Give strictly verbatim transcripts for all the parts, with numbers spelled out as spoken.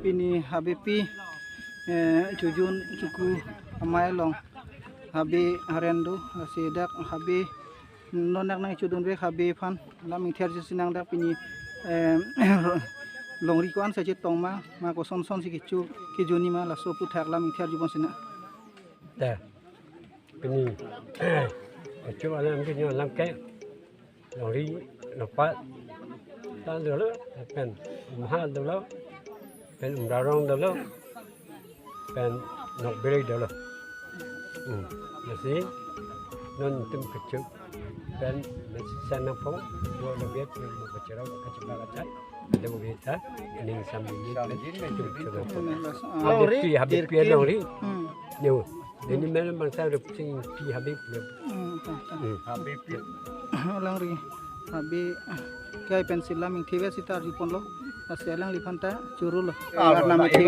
Pini Habepi, eh, Chojun Chuku amei along Habe Haren do, lasi dak Habe non dak nangchodun vek Habe aphan, lam ingthir si nang dak pini, eh, longri ko-an si chetong ma, ma kosonson si kecho, kejun-i ma, laso aphuthak lam ingthir arjupon sinang. Ta, pini, kecho alam ke nyo alam ke, longri, longpat, ta dolo, pen, umha dolo, pen umrarong dolo, pen nokberi dolo. Hmm. Lasi, non itum kecho, pen, lasi sana pong, dua lebih, pen, kecho, kecho, kecho, ada begitu, ini sambil ini, kecho, kecho. Longri, Habepi, Habepi, Tirkin. Longri. Hmm. Yo, ini malam bangsa Rupsing pi Habe pulo. Hmm, ta, ta. Hmm. Habepi. Longri, Habe, kai pensil lam ingthir vek sita arjuponlo. Lasi alangliphan ta choro lo. Ah, arnam lo, isi.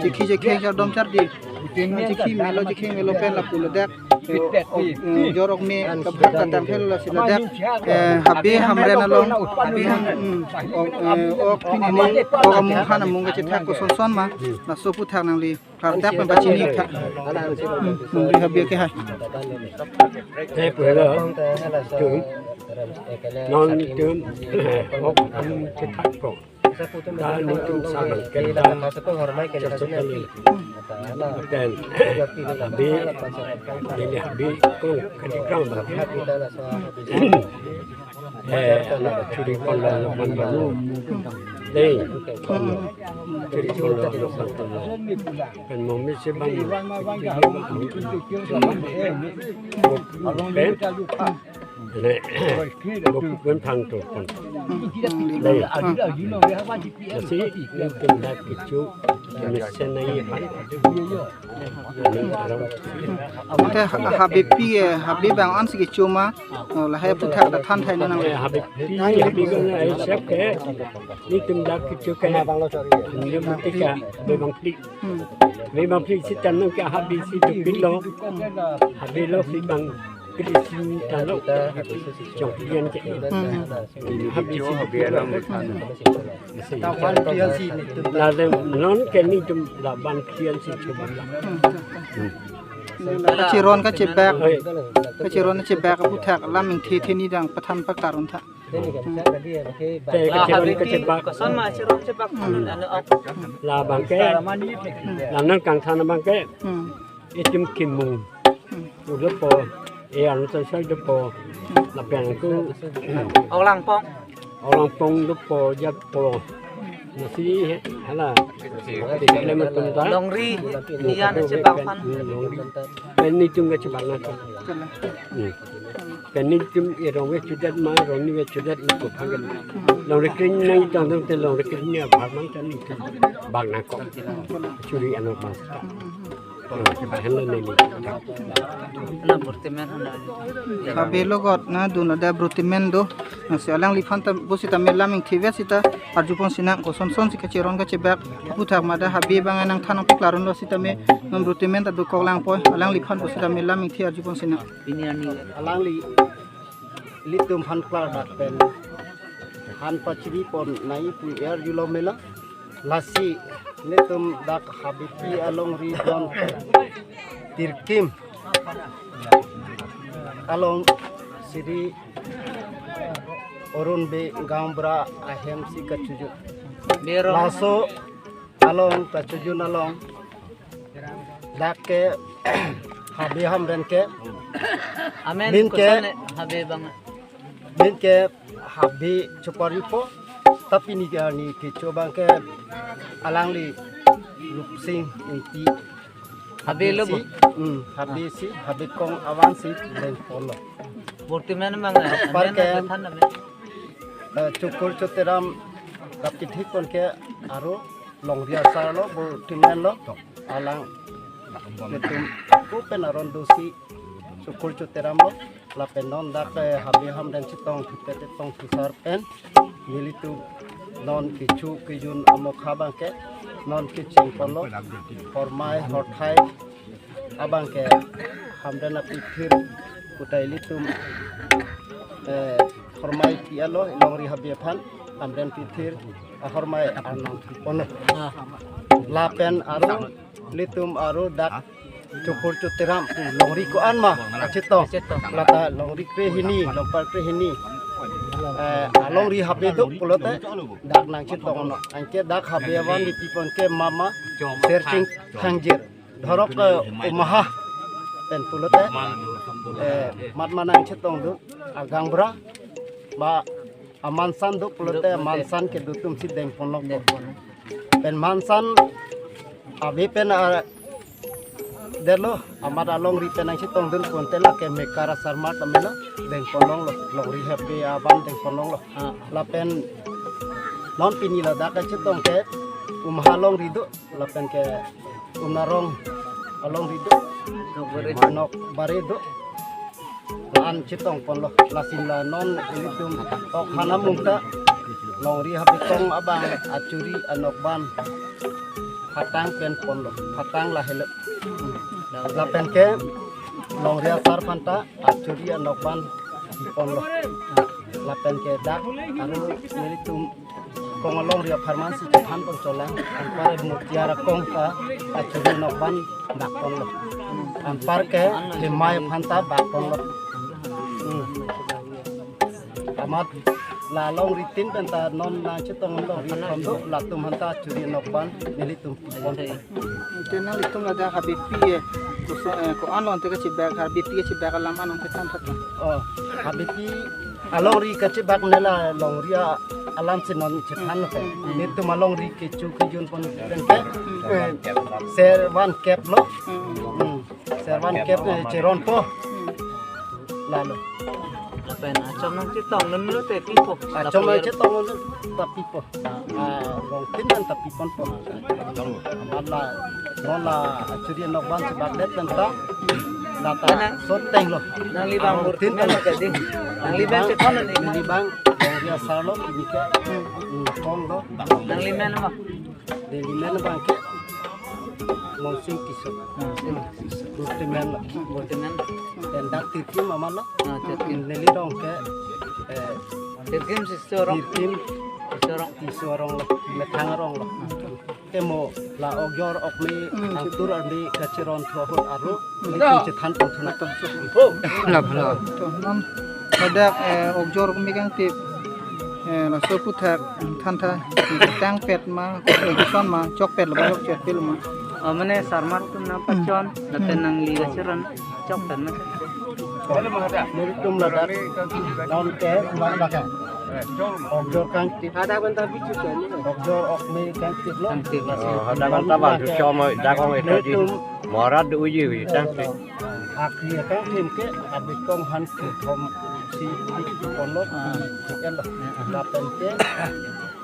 Chekhi chekheng chardom chardi. Chekhi melo chekheng melo pen lapulo dak. Eh, ok, eh, jor ok me kabhak kadam helo lasi ladak. Eh, Habe Hamren along. Habe Ham, hmm, ok, eh, ok pini ni, ok amung han amung kachethak kosonson ma. Laso aphuthak nangli klardak pen pachini tha. Hmm, nangli Habe ke hai. Te pulo, tum, non tum, ok, tum chethak po. Ta nelitum sabang kenta, chethak kali. Lapen, Habe, neli Habe ko kadikrang ba. Eh, anak churi pala lapan balu. Dei. Churi pala lapan balu. Kan mami si bang. Pen. Ne. Buku pen thang tu pon. Dei. Lasi, nelitum dak kecho. Mesen nai pan. Ante ha-, Habepi, eh, Habe bang an si kecho ma, oh, lahai aphuthak dak than thai nang. Eh, Habepi, Habe bang ai sep ke, nelitum dak kecho ke, nelitum tika, Habe bang phli. Hmm. Habe bang phli si tan nang ke Habe si tu pilo. Habe lo si bang phli si tan lo. Chong phli an ke. Hmm. Habe si tu pilo. Habe lo. Lapen non ke nelitum laban phli an si chobang. Hmm. Kacheron kachebak. Oi. Kacheron kachebak aphuthak lam ingthir theni dang pathan paklar un tha. Te kacheron kachebak. Koson ma cheron chebak. Hmm. Anu ok. Labang ke. Lam nangkangthan abang ke. Hmm. Itum kimung. Hmm. Udah po, eh, anu sel dopo. Lapen ko. Oklangpong. Oklangpong dopo, jat po. Lasi he, hala. Lem atum ta. Longri, nian chebak aphan. Hmm, longri. Pen nelitum kachebak na. Hmm. Pen nelitum, eh, rong vek chudet ma, rong ni vek chudet, ipu phangan. Longri kring nangtong tong te longri kring ni abang mang ta nelitum bak nangkok. Churi ano bang. Habe lo got na dun ada Brotimen do. Lasi alangliphan ta pusitame lam ingthir vek sita arjupon sinang kosonson si kacheron kachebak aphuthak ma dak Habe bang nangthan nangpaklar unlo sitame non Brotimen ta dokok lang poi alangliphan pusitame lam ingthir arjupon sinang. Alangli ilitum aphan klardak pen han pachini pon nai pu arjulo mela. Lasi nelitum dak Habepi alongri don Tirkim along Sri Arun Bey gaonbura ahem si kachojun. Laso along kachojun along dak ke Habe Hamren ke. Amen. Min ke koson ne Habe bang. Min ke Habe chopari po. Tapi ni ke ni kecho bang ke alangli Rupsing Ingti. Habe lo bo. Si, hmm, Habe si, Habe kong avan si leng polo. Brotimen bang. Par amen ke, na than amen. Eh, Chukur Choteram kapithik pon ke aro longri asar lo, Brotimen lo, alang nelitum ako pen aron dosi Chukur Choteram lo, lapen non dak, eh, Habe Hamren chetong thupet tong thusar pen, nelitum non kecho kejun amokha bang ke, non kecheng pon lo, hormai horthai abang ke Hamren apithir kutai ilitum, eh, hormai pi alo, longri Habe aphan, Hamren apithir, ah, hormai arnam pon lo. Ah. Lapen aro ilitum aro dak Chukur Chutiram, longri ko-an ma kachetong. Kachetong. Lata longri krehini, longpar krehini. Eh, alongri habe do pulote dak nangchetong non. Anke dak habe avan di pipon ke mama Sersing Thangjir. Dhorok ke Umaha pen pulote, eh, mat manang chetong do, agangbra ba amansan do pulote, amansan kedo atum si dengpon lok. Pen mansan abe pen, ah, detlo, amat alongri pen nangchetong dun pon te lake Mekar asarmar ta melo, dengpon longlo, longri habe avan dengpon longlo. Ah. Lapen non pini ladak kachetong ke Umaha longri do, lapen ke Umnarong alongri do, Nokbare. Nokbare do. La-an chetong ponlo, lasi la non ilitum ok hanam mungta longri habekong abang achuri anokban phatang pen ponlo, phatang lahelo. Lapen ke longri asar aphanta achuri anokban ponlo. Lapen ke dak aro ilitum kong alongri apharman si chethan pon cholang, anpar Mutiara kong ta achuri anokban dak ponlo. Anpar ke Hemai aphanta dak ponlo. Hmm. Amat la longri tin pen ta non nangchetong longri thom do, latum aphanta achuri anokban nelitum pon. Te nanglitum ladak habepi, eh, koso, eh, ko-an lo te kachebak, habepi kachebak alam an nangchethan tha. Oh, habepi alongri kachebak ne la longri a-, alam si non chethan lo ke. Nelitum alongri kecho kejun pon pen ke, eh, ser van kep lo. Hmm. Ser van kep, eh, cheron po. Lalo. Lapen achom nangchetong dun lo te pipo. Achom nangchetong dun ta pipo. Ah, rong tin an ta pipon po. Amat la, non la achuri anokban chebak det pen ta, la ta soteng lo. Nanglibang murti men lo ke ding. Nanglibang chethan lo ding. Nanglibang, longri asar lo, ini ke, hmm, kong lo. Nanglimen ma? Nanglimen abang ke Monsing Tisso. Monsing Tisso. Murti men lo. Murti men. Pen dak Tirkim amat lo. Ah, Tirkim. Neli rong ke, eh, Tirkim Tisso rong. Tirkim Tisso rong. Tisso rong lo, methang rong lo. Te mo la okjor okme, hmm, angtur arni kacheron thu ahut aro, hmm, nelitum chethan pon thu na. Lap, lap. To, non ladak, eh, okjor okme kangtip, eh, laso aphuthak than tha, tangpet ma, kosonma, chokpet lo ma, chokchet lo ma. Oh, mane sarmar atum nangpachon, lapen nangli kacheron chokpet ma. Nelitum ladak non ke ba ba kan. Okjor kangtip. Hadak pen ta bichu kan. Okjor okme kangtip lo. Kangtip lo. Oh, hadak pen ta ba bichu ma dak ong itu di. Nelitum. Mora do uji uji kangtip. Akri kangtip ke abekong aphan kethom si di ponlo. Ah. Elo. Lapen ke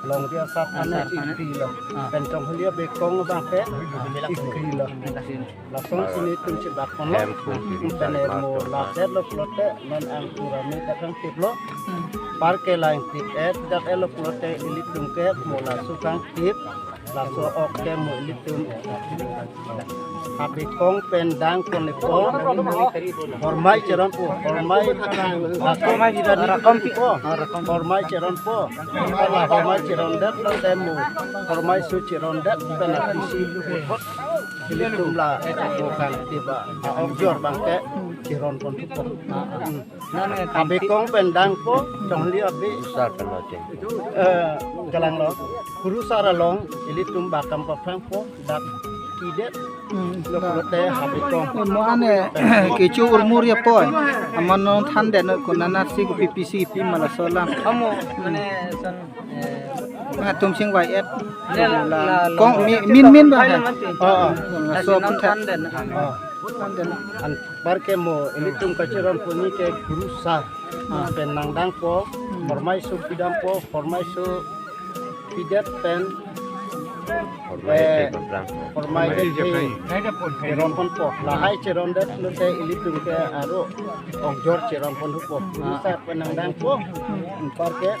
longri asar aphanta, asar aphanta ikri lo. Ah. Pen chonghuli abekong abang ke ikri lo. Ikri. Lason si nelitum chebak ponlo. Hem pu. Pen mo la det lo pulote non angtur arni ta kangtip lo. Hmm. Anpar ke la ingtip et dak et lo pulote ilitum ke mo laso kangtip. Laso ok ke mo ilitum habekong pen dang pon lepo. Hormai cheron po, hormai, hormai cheron po. Hormai cheron po. Hormai cheron det pulote mo hormai su cheron det pen apisi lu hot. Ilitum la bukan tiba, ah, okjor abang ke cheron pon thupo. Hmm. Abekong pen dang po, chonghuli abe. Kurusar pen lo te. Eh, kalang lo. Kurusar along, ilitum bakam paphrang po, dak idet. Hmm. Lo pulote habekong. Eh, mo ane, kecho urmur ya po. Amat non than det non konat si kopi pisi pi ma laso alam. Amo, mane son, eh, Atum sing vai et. Ne la, la, la, kong la, mi-, min, min ba la ha. Mati. Oh, oh. Laso asin aphuthak. Than det. Oh. Than det. Anpar ke mo, ilitum kacheron pon ni ke kurusar. Ah. Pen nangdang po, hmm, hormai su pidam po, hormai su pidet pen. Hormai, eh, te paprang. Hormai, hormai te te cheron pon po. Lahai cheron det pulote ilitum ke aro okjor cheron pon thupo. Kurusar pen nangdang po. Anpar ke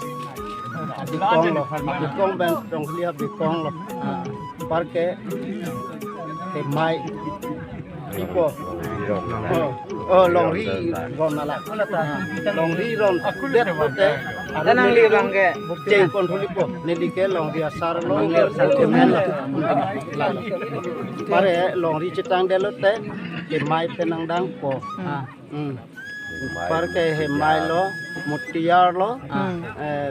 abekong lo, abekong pen chonghuli abekong lo. Ah, anpar ke Hemai pipo. Oh, oh, longri ron ala. Longri ron det pulote Aro neli abang ke cheng kon thulipo. Neli ke longri asar lo, longri asar lo. Pare longri chetangdetlo te, kemai pen nangdangpo. Hmm. Hmm. Par ke hemai lo, mutiar lo, Hmm. eh,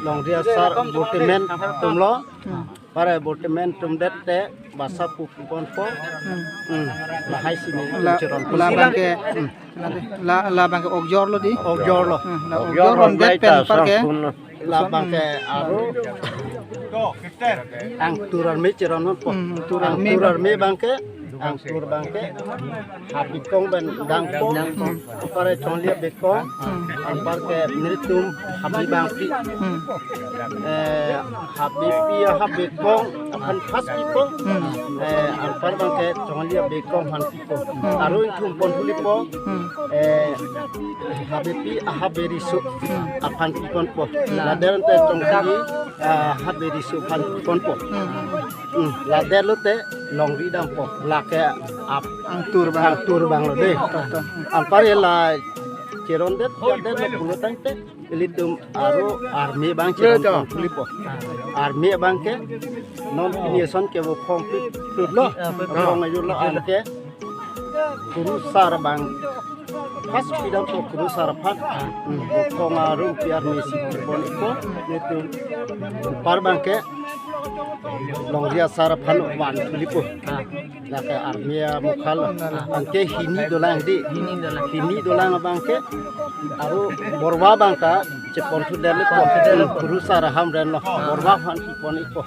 longri asar, botimen atum lo. Hmm. Pare botimen atum det te, basa pu ponpo. Hmm. Hmm. Lahai si neli La, cheron la abang ke, Hmm. la, la abang ke okjor lo di. Okjor lo. Hmm. La Okjor okjor lo, rondet pen par ke. Song tun lo. La abang ke aro angtur arme cheron ponpo. Hmm, angtur arme. Angtur arme abang ke, angtur abang ke, habekong pen dangpo. Hmm. Pare chonglia bekong, Hmm. anpar ke nelitum habe abang pi. Hmm. Eh, habepi, habekong aphan first pipo. Hmm. Eh, anpar abang ke chonglia bekong aphan pipo. Hmm. Aro ingthum pon thulipo. Hmm. Eh, habepi, habe riso Hmm. aphan pi ponpo. Hmm. Lader te chongkagi, ah, habe riso aphan pi ponpo. Hmm. Hmm. Lader lo te longri dampo. Lake ap Angtur abang. Angtur abang lo de. To, to. Anpar la cherondet, det lo pulo tangte, ilitum aro arme abang cheron pon thulipo. Arme abang ke non pini ason ke bo phong pi tut lo. Phong ayu lo an ke. Kurusar abang. Pas pidampo kurusar aphan. Hmm, phong arum pi arme si pon ipo. Nelitum anpar abang ke longri asar aphan van thulipo. Lake arme amokha lo. Anke hini dolang di. Hini dolang. Hini dolang abang ke. Aro borwa abang ta chepon thudetlo. Kurusar ahamren lo. Borwa aphan chepon ipo.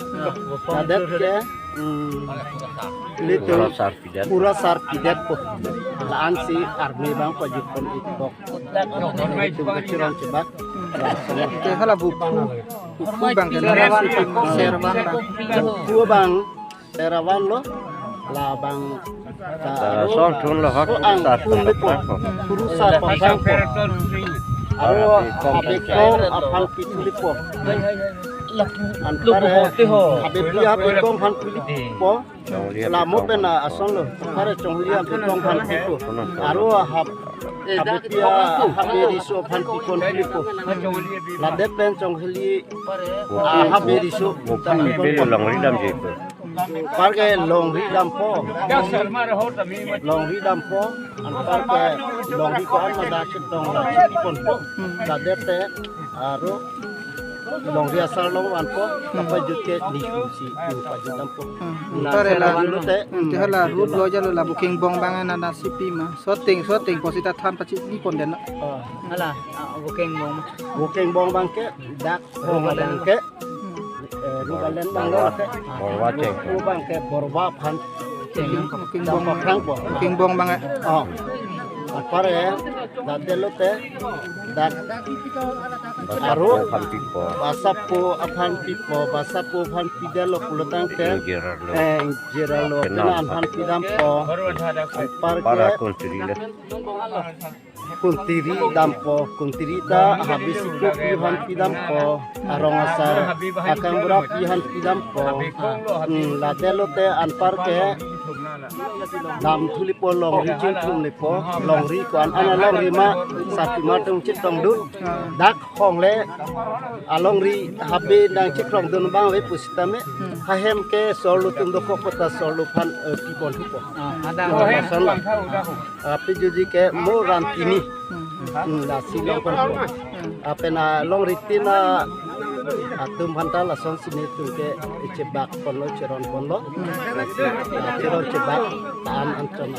Ladet ke, hmm, ilitum Kurusar pidet. Kurusar pidetpo. La-an si arme abang pajut pon ipo. Ilitum kachiron chebak. Ke hala buphu. Buphu abang ke nana si servan abang. Buphu abang servan lo. La abang ta aro song tun lo hak. Oh, ang kurusar pun lipo. Kurusar pasang po. Aro habekong aphan pi thulipo. Anpar habepi habekong aphan pi thulipo. La mo pen ason lo. Anpar chonglia bekong aphan pipo. Aro hab-, habepi habe riso aphan pi pon thulipo. Ladet pen chonglia, ah, habe riso. Buphu pi beli longri damji po. Anpar ke longri dampo. Longri dampo. Anpar ke longri ko-an ma dak chetong la chepi ponpo. Ladet te aro longri asar along vanpo. Kapajut ke nihu si, nihu pajut dampo. Hmm. Anpar la, Lalu te. Hmm, te hala route lo jalo la Bukeng Bong abang nana si pi ma. Shooting, shooting, posita than pachi pi pon den. Oh. Hala, ah, Bukeng Bong. Bukeng Bong abang ke dak Bong abang ke. Eh, Rubalen abang lo ke. Borwa cheng. Ru abang ke borwa aphan. Bukeng Bong. Bukeng Bong abang. Oh. Anpar eh, ladet lo te. Dak. Aro. Aphan pipo. Basa po aphan pipo, basa po aphan pidetlo pulo tangte. Ingjir arlo. Eh, ingjir arlo. Kena kena aphan pidampo. Anpar ke. Para kuntiri le. Kuntiri dampo, kuntiri ta habe siko pi aphan pidampo, arong asar, akang bura pi aphan pidampo. Hmm, ladet lo te anpar ke dam thulipo longri chingthum lipo, longri ko-an an alongri ma, sarpi ma tung chitong dun, dak hong le, alongri habe nangchikrong dun abang ave pusitame, hahem ke sorlo atum dokok pata sorlo aphan, eh, pi pon thupo. Ah, ada. Lason la. Ah, pi juji ke mo ran tini. Hmm, lasi long pon. Ah, pen alongri tin atum aphan ta lason si nelitum ke chebak ponlo, cheron ponlo. Ah, cheron chebak ta an anchot.